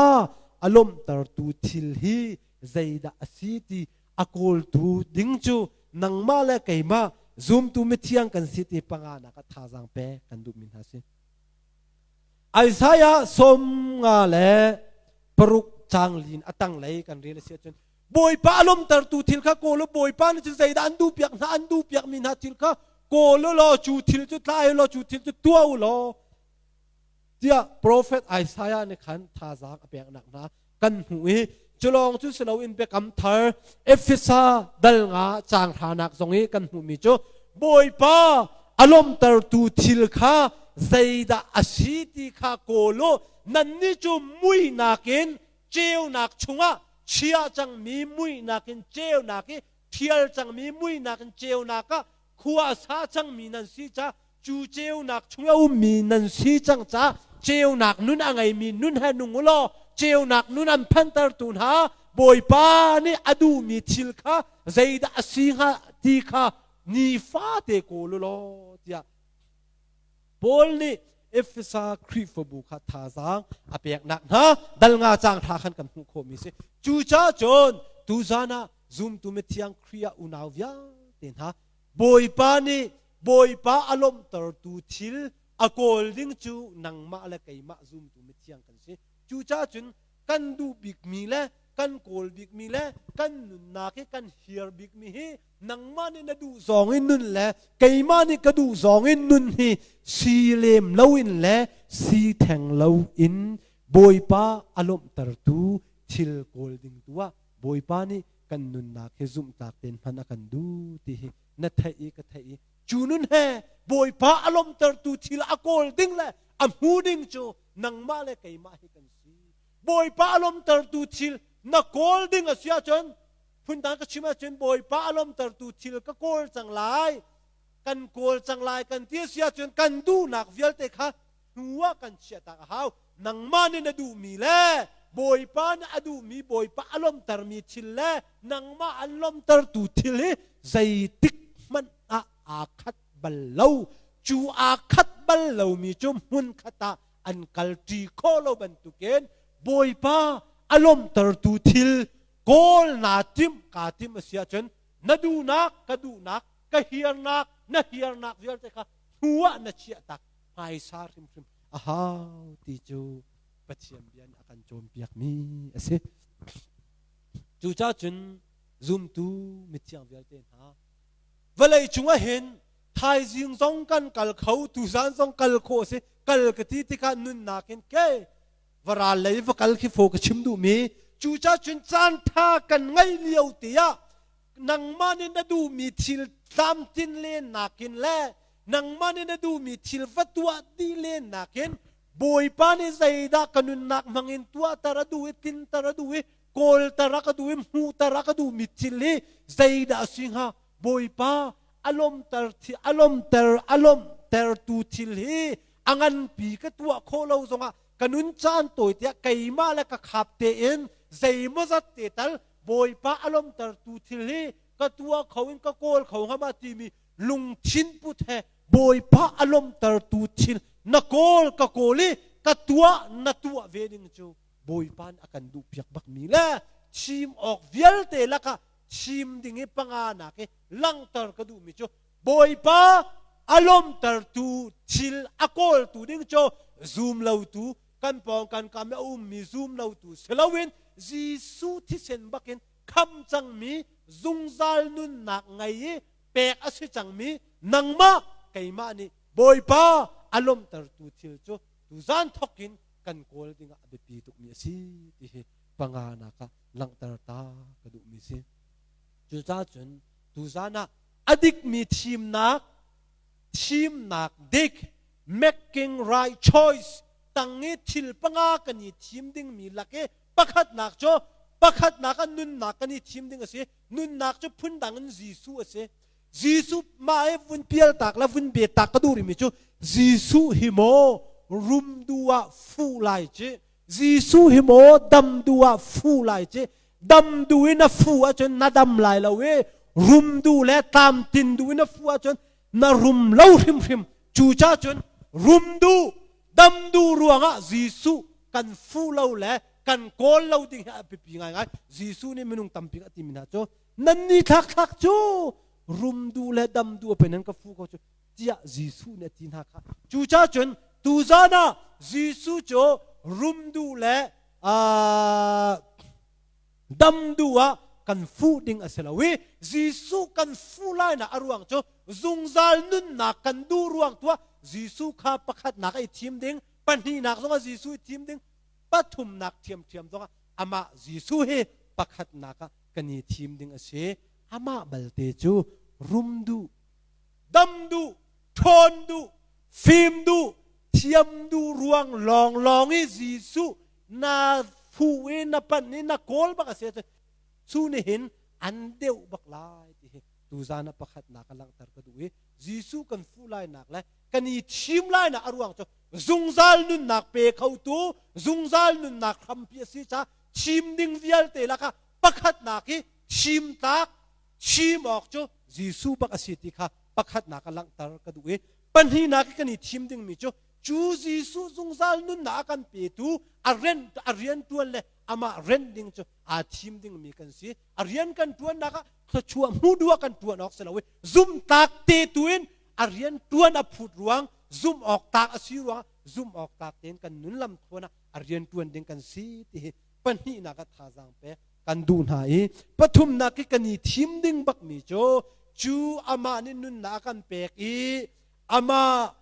a lawmtertu thil hi zeidah a si ti a kawltu ding cu nangmah le keimah zumtu mithiang kan si ti panganak ah thazaang pek kan duhmi hna si. Isaiah 56 caang lin a tanglei kan rel a si ahcun Bawipa a lawmtertu thil kha kawl u Bawipa nih cun zeidah an duhpiak hna an duhpiakmi hna thil kha kawl u law cu thil cu tlai u law cu thil cu tuah u law tiah profet Isaiah nih khan thazaang a peknak hna kan hmuh i culawng cu si loin biakam thar Efesa dal nga caang hranak zong i kan hmuhmi cu Bawipa a lawmtertu thil kha zeidah a si ti kha kawl u nannih cu muihnak in ceunak chungah chia cangmi muihnak in ceunak i thial cangmi muihnak in ceunak ah khua a sa cangmi nan si ca cu ceunak chung a ummi nan si cang ca ceunak nun a ngeimi nun he nung u law ceunak nun an phantertu hna Bawipa nih a duhmi thil kha zeidah a si hnga ti kha nifate kawl u law tiah Paul nih Efesa Khrihfabu kha thazaang a peknak hna dal nga caang hra khan kan hmuh khawhmi si. Cucaah cun tuzan ah zumtu mithiang Khrih ah unau vialte hna Bawipa nih Bawipa a lawmhtertu thil a kawl ding cu nangmah le keimah zumtu mithiang kan si. Cucaah cun kan duh bikmi le kan kawl bikmi le kan nunnak i kan hiar bikmi hi nangmah nih na duh zawng in nun le keimah nih ka duh zawng in nun hi si lem loin le si theng loin Bawipa a lawmhtertu thil kawl ding tu ah Bawipa nih kan nunnak hi zumhtlak tein hman a kan duh ti hi na theih i ka theih i cu nun he Bawipa a lawmhtertu thil a kawl ding le a hmu ding cu nangmah le keimah hi kan si. Bawipa a lawmhtertu thil na kawl ding a si ahcun phundang ka chim ahcun Bawipa a lawmhtertu thil ka kawl cang lai kan kawl cang lai kan ti a si ahcun kan duhnak vialte kha hnu ah kan chiahtak a hau. Nangmah nih na duhmi le Bawipa nih a duhmi Bawipa a lawmhtermi thil le nangmah an lawmhtertu thil hi zeitik hmanh ah aa khat bal lo. Cu aa khat bal lomi cu hmun khat ah an kalṭi khawh lo bantukin Bawipa a lawmhtertu thil kawl naa timh kaa timh a si ahcun na duhnak ka duhnak ka hiarnak na hiarnak vialte kha hnu ah na chiah tak hmaisa hrimhrim a hau ti cu Pathian bia nih a kan cawnpiakmi a si. Cucaah cun zumtu mithiang vialte hna vawlei cungah hin thaizing zong kan kal kho tuzan zong kal khawh a si kal ka ti tikah nunnak in ke varal lei va kal khi fo ka chim duhmi cucaah cun caan tha kan ngei lio te ah nangmah nih na duhmi thil tlamtlin len nakin le nangmah nih na duhmi thil va tuah dih len nakin Bawipa nih zeidah ka nunnak hmangin tuahter a duh i tlinter a duh i kawlter a ka duh i hmuhter a ka duhmi thil hi zeidah a si hnga Bawipa a lawmter a lawmter a lawmhtertu thil hi a nganpi ka tuah khawh lo zongah ka nun caan tawi tiah keimah le ka khap tein zeimawzat te tal Bawipa a lawmhtertu lomtertu thil hi ka tuah kho in ka kawl kho hnga ma timi lungthin put he Bawipa a lomtertu thil na kawl ka kawl i ka tuah na tuah ve ding cu Bawipa nih a kan duh piak bakmi le thim awk vialte lakah thim ding i panga nak i langhter ka duhmi cu Bawipa a lomtertu thil a kawltu ding cu zum lotu kan pawng kan kam i a ummi zum lotu si loin Jesuh thisen bakin kham cangmi zungzal nunnak ngei i pek a si cangmi nangmah keimah nih Bawipa a lawmhtertu thil cu tuzan thawkin kan kawl dingah a biapi tukmi a si ti hi panganak ah langhter ta ka duhmi si. Cucaah cun tuzan ah a dikmi thimnak thimnak dik making right choice tang i thil panga kan i thim dingmi lak i pakhatnak cu pakhatnak ah nunnak kan i thim ding a si. Nunnak cu phundang in Jesuh a si. Jesuh mah i vun pial tak le vun be tak ka duh rimi cu Jesuh hi maw rum du ah fu lai ci Jesuh hi maw dam du ah fu lai ci dam du in a fu ahcun na dam lai lo i rum du le tlamtin du in a fu ahcun na rum lo hrimhrim. Cucaah cun rum du dam du ruangah Jesuh kan fu lo le kan kawl lo ding hi a biapi ngaingai. Jesuh nih minung tampi a timi hna cu nan ni thlak thlak cu rum du le dam du a pe nan ka fu ko cu tiah Jesuh nih a ti hna kha. Cucaah cun tuzan ah Jesuh cu rum du le dam du ah kan fuh ding a si lo i Jesuh kan fuh lai nak a ruang cu zungzal nunnak kan duh ruang tu ah Jesuh kha pakhatnak i thim ding, pahnihnak zong ah Jesuh i thim ding, pathumnak ṭhiamṭhiam zong ah amah Jesuh hi pakhatnak ah kan i thim ding a si. Amah balte cu rum duh, dam duh, ṭhawn duh, fim duh, thiam duh ruang lawnglawng i Jesuh na fuh i na panh i na kawl bak a si ahcun cu nih hin an deuh bak lai ti hi tuzan ah pakhatnak a langhter ka duh i Jesuh kan fuh lainak le kan i thim lainak a ruang cu zungzal nunnak pe khotu zungzal nunnak hrampi a si caah thim ding vialte lakah pakhatnak hi thim tlak thim awk cu Jesuh bak a si ti kha pakhatnak a langhter ka duh i pahnihnak i kan i thim dingmi cu cu Jesuh zungzal nunnak a kan petu a rian a rian tuan le amah rent ding cu aa thim dingmi kan si. A rian kan tuannak ah thluachuah hmuh duh ah kan tuan awk si lo i zumhtak te tu in a rian tuan a phut ruang zumh awk tak a si ruang zumh awk tak tein kan nun lam thluan ah a rian tuan ding kan si ti hi pahnihnak ah thazaang pek kan duh hna i pathumnak i kan i thim ding bakmi cu cu amah nih nunnak a kan pek i amah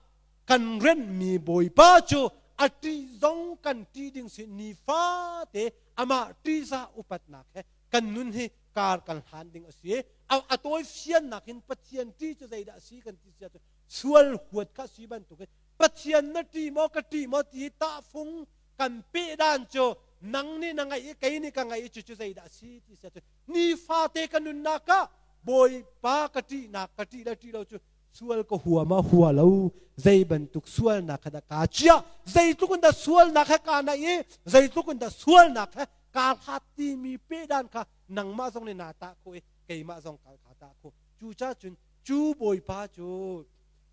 kan renhmi Bawipa cu a ṭih zong kan ṭih ding si nifate amah ṭihzah upatnak he kan nun hi kar kan hlan ding a si. A tawi fiannak in Pathian ṭih cu zeidah a si kan ti sia cu sual huat kha si bantukin Pathian na ṭih maw ka ṭih maw ti tahfung kan peh dan cu nang nih na ngaih i kei nih ka ngaih i cucu zeidah a si ti sia cu nifate ka nunnak ah Bawipa ka ṭihnak ka ṭih le ṭih lo cu sual ka hua ma hua lo, zei bantuk sualnak kha dah kaa ciah, zeitluk in dah sualnak he kaa naih i zeitluk in dah sualnak he kaa hlat timi pehdan kha nangmah zong nih naa tah khawh i keimah zong kaa tah khawh. Cucaah cun cu Bawipa cu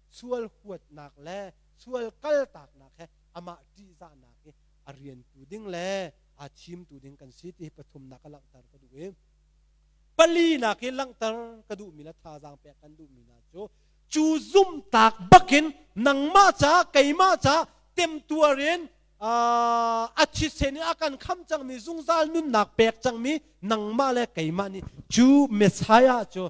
sual huatnak le sual kaltaknak he amah ṭihzahnak i a riantu ding le aa thimtu ding kan si ti hi pathumnak a langhter ka duh i palinak i langhter ka duhmi le thazaang pek kan duhmi hna cu cu zumtak bakin nangmah ca keimah ca temtuar in a thisen in a kan kham cangmi zungzal nunnak pek cangmi nangmah le keimah nih cu Messiah cu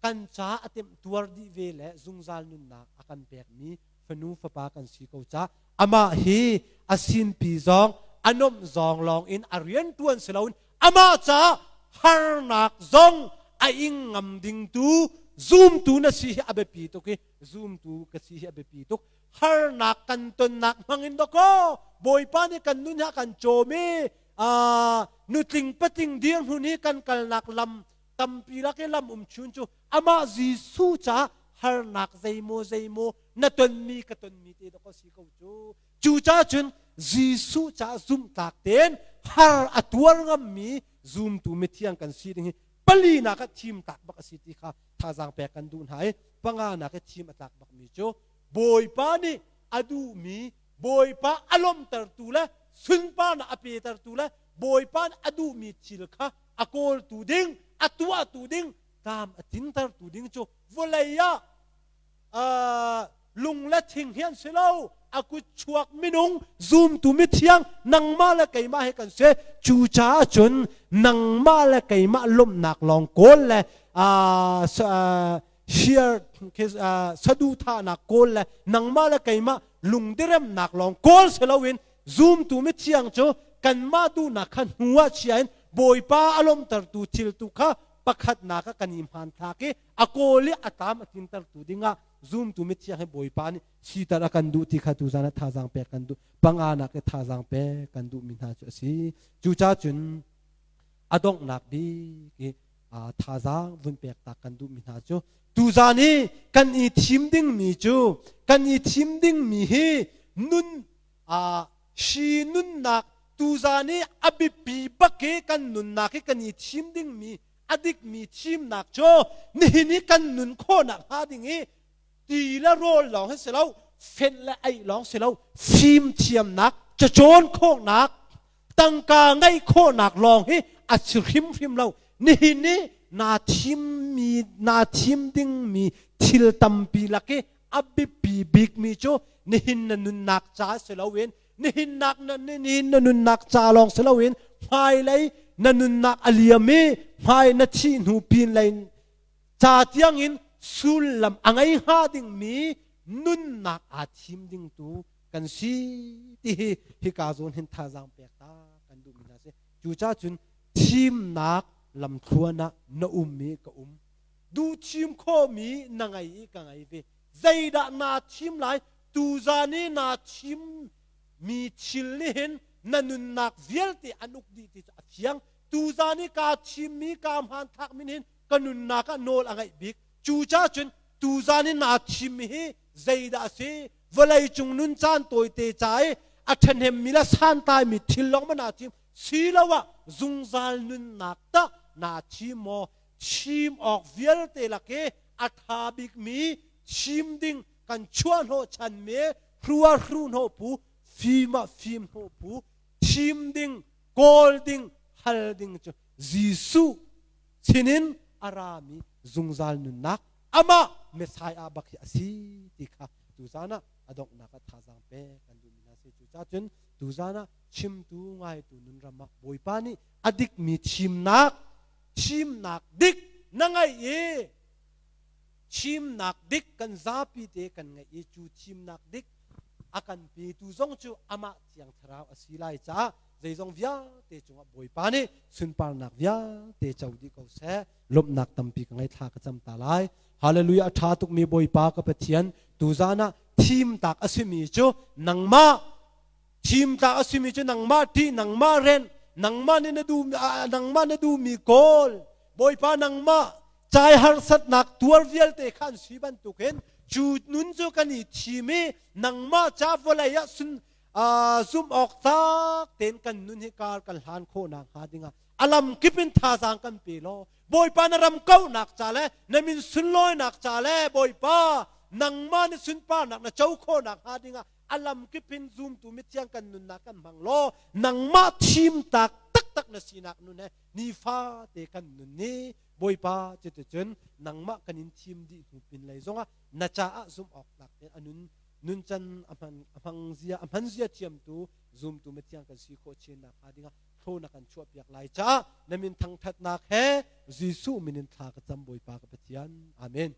kan ca a temtuar dih ve le zungzal nunnak a kan pekmi fanu fapa kan si ko ca amah hi a sinpi zong a nomh zong lawng in a rian tuan si loin amah ca harnak zong a ing ngam ding tu zumtu na si hi a biapi tuk i zumtu ka si hi a biapi tuk. Harnak kan tonnak hmang in dakaw Bawipa nih kan nun hi a kan cawm i nutling patling dirhmun hi kan kalnak lam tampi lak i lam um chun cu amah Jesuh caah harnak zeimaw zeimaw na tonmi ka tonmi te dakaw si ko cu. Cucaah cun Jesuh caah zumhtlak tein har a tuar ngammi zumtu mithiang kan si ding hi. Palinak ah thim tak bak a si ti kha thazaang pek kan duh hna i panganak i thim a tlak bakmi cu Bawipa nih a duhmi, Bawipa a lawmhtertu le sunparnak a petertu le Bawipa nih a duhmi thil kha a kawltu ding, a tuahtu ding, tlam a tlintertu ding cu vawlei ah lung le thing hi an si lo. A kut chuak minung zumtu mithiang nangmah le keimah he kan si. Cucaah cun nangmah le keimah lawmhnak lawng kawl le share saduhthahnak kawl le nangmah le keimah lungdiremnak lawng kawl si loin zumtu mithiang cu kanmah duhnak kha hnu ah chia in Bawipa a lawmhtertu thil tu kha pakhatnak ah kan i hmanthlak i a kawl i a tlam a tlintertu dingah zumtu mithiang hi Bawipa nih siter a kan duh ti kha tuzan ah thazaang pek kan duh. Panganak i thazaang pek kan duhmi hna cu a si. Cucaah cun a donghnak bik i thazaang vun pek tak kan duhmi hna cu tuzan i kan i thim dingmi cu kan i thim dingmi hi nun hi nunnak tuzan i a biapi bak i kan nunnak hi kan i thim dingmi a dikmi thimnak cu nihin i kan nun khawhnak hnga ding i ti le rawl lawng hi si lo, fenh le eih lawng si lo, fimthiamnak, cacawn khawhnak, tangka ngeih khawhnak lawng hi a si hrimhrim lo. Nihin i naa thimmi naa thim dingmi thil tampi lak i a biapi bikmi cu nihin na nunnak ca si loin, nihin nak na nihin na nunnak ca lawng si loin, hmailei na nunnak a liam i hmai na thih hnu pin lei ca tiangin sullam a ngei hnga dingmi nunnak aa thim ding tu kan si ti hi hika zawn hin thazaang pek ta kan duhmi hna si. Cucaah cun thimnak lamthluan ah na um i ka um, duh thim khawhmi na ngei i ka ngei ve. Zeidah naa thim lai? Tuzan i naa thim mi thil nih hin na nunnak vialte an uk dih ti cu a fiang. Tuzan i kaa thimmi kaa hmanthlak min hin ka nunnak ah nawl a ngeih bik. Cucaah cun tuzan i naa thimmi hi zeidah a si? Vawlei cung nun caan tawite ca i a ṭhahnemmi le santlaimi thil lawng ma naa thim, siloah zungzal nunnak tah naa thim maw? Thim awk vialte lak i a ṭha bikmi thim ding kan chuah hnawhchanmi hru ah hru hnawh pu, fim ah fim hnawh pu, thim ding, kawl ding, hal ding cu Jesuh sinin a rami zungzal nunnak, amah Messiah bak hi a si ti kha tuzan ah a donghnak ah thazaang pek kan duhmi hna si. Cucaah cun tuzan ah chimtu ngaitu nun ram ah Bawipa nih a dikmi thimnak, thimnak dik na ngeih i thimnak dik kan zapi te kan ngeih i cu thimnak dik a kan petu zong cu amah Thiang Thlarau a si lai caah zeizong vialte cungah Bawipa nih sunparnak vialte co dih ko seh. Lawmhnak tampi ka ngei, thla ka cam ta lai. Hallelujah. A ṭha tukmi Bawipa ka Pathian, tuzan ah thimtak a simi cu nangmah, thimtak a simi cu nangmah ṭih, nangmah renh, nangmah nih na duh, nangmah na duhmi kawl, Bawipa nangmah cai harsatnak tuar vialte kha an si bantukin cu nun cu kan i thim i nangmah ca vawlei ah sun zumh awk tlak tein kan nun hi kar kan hlan khawh nak hnga dingah a lam kip in thazaang kan pe law Bawipa na ram kauhnak ca le na min sunlawinak ca le Bawipa nangmah na sunparnak na co khawh nak hnga dingah a lam kip in zumtu mithiang kan nunnak kan hmang law nangmah thim tak taktak na sinak nun he nifate kan nun ni Bawipa. Cuticun nangmah kan in thim dih hnu pin lei zongah na caah zumh awk tlak tein a nun nuncan a hman a hmang zia a hman zia thiamtu zumtu mithiang kan si khawh chin nak hnga dingah thlaw na kan chuah piak lai caah na min thangthatnak he Jesuh min in thla ka cam, Bawipa ka Pathian. Amen.